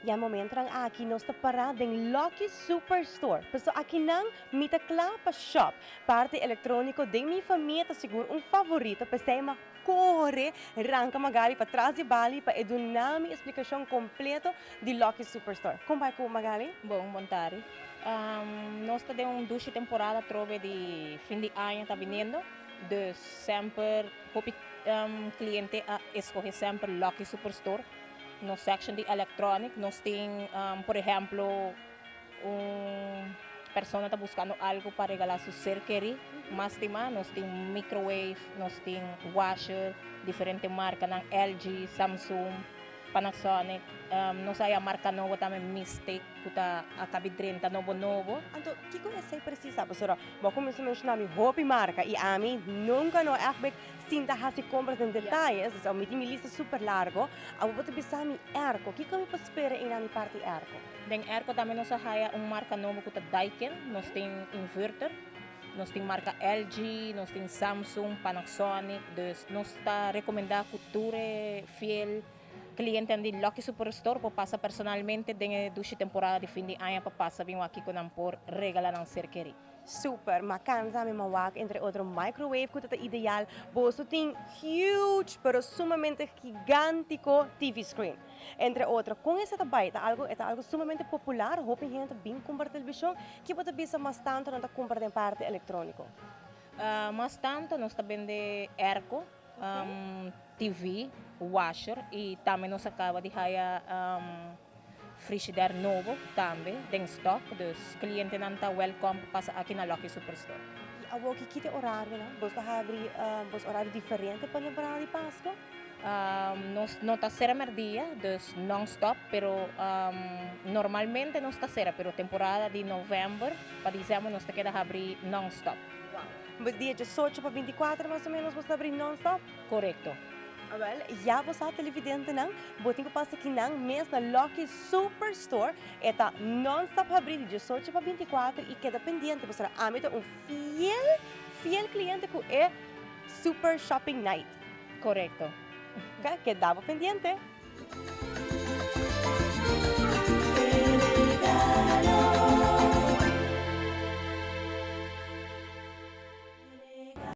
E momentonan aki nos ta para den Lucky Superstore. Paso akinan mi ta kla pa shop. Parti elektroniko den mi famia ta sigur un favorito, p'esei m'a kore ranka Magali patras di bali pa e duna mi eksplikashon kompleto di Lucky Superstore. Kon bai ku Magali? Bon, bon tardi. Nos ta den un dushi temporada trobe di fin di aña ta biniendo. Dus semper hopi kliente a eskohe semper Lucky Superstore. Nos section di electronic nos tin, por ehemplo, un persona ta buscando algo pa regala su ser keri mas stima, nos tin microwave, nos tin washer, diferente marcanan, LG, Samsung, Panasonic, nos haya marca nobo tambe, Mystic, cu ta a cabi drenta nobo nobo. Anto, kico esey precies ta? Pasobra bo a cuminsa menciona mi hopi marca y ami nunca no echt bek sinta haci compras den detaye, dus mi tin mi lista super largo. Abo bo ta bisa mi airco, kico mi por spera einan di parti airco? Den airco tambe nos a haya un marca nobo cu ta Daikin, nos tin inverter, nos tin marca LG, nos tin Samsung, Panasonic, dus nos ta recomenda cu tur e fiel clientenan di Lucky Superstore por pasa personalmente den e dushi temporada di fin di aña pa pasa bin wak kico nan por regala nan ser keri. Super, ma cansa mi ma wak entre otro microwave cu ta ta ideal. Boso tin huge pero sumamente gigantico TV screen. Entre otro, con esa ta bay? Ta algo, e ta algo sumamente popular, hopi hende ta bin cumpra television. Ki bo ta bisa mas tanto nan ta cumpra den parti electronico? Mas tanto nos ta bende airco, TV, washer y tambe nos a caba di haya Frigidaire nobo tambe den stock, dus clientenan ta welcome pa pasa aki na Lucky Superstore. Y awor ki ki ta e horarionan? Bos ta habri bos horario diferente pa temporada di Pasco? Nos no ta cera merdia, dus non stop, pero normalmente nos ta cera, pero temporada di november pa december nos ta keda habri non stop. Wow! Dia 18 pa 24 mas o menos bos ta habri non stop? Corecto. Awel, ya bo sa, televidentenan, bo tin ku pasa kinan mes na Lucky Superstore. E ta non-stop habrí di 18 pa 24 i keda pendiente pasobra ami ta un fiel, fiel kliente ku e Super Shopping Night. Korekto. Keda bo pendiente.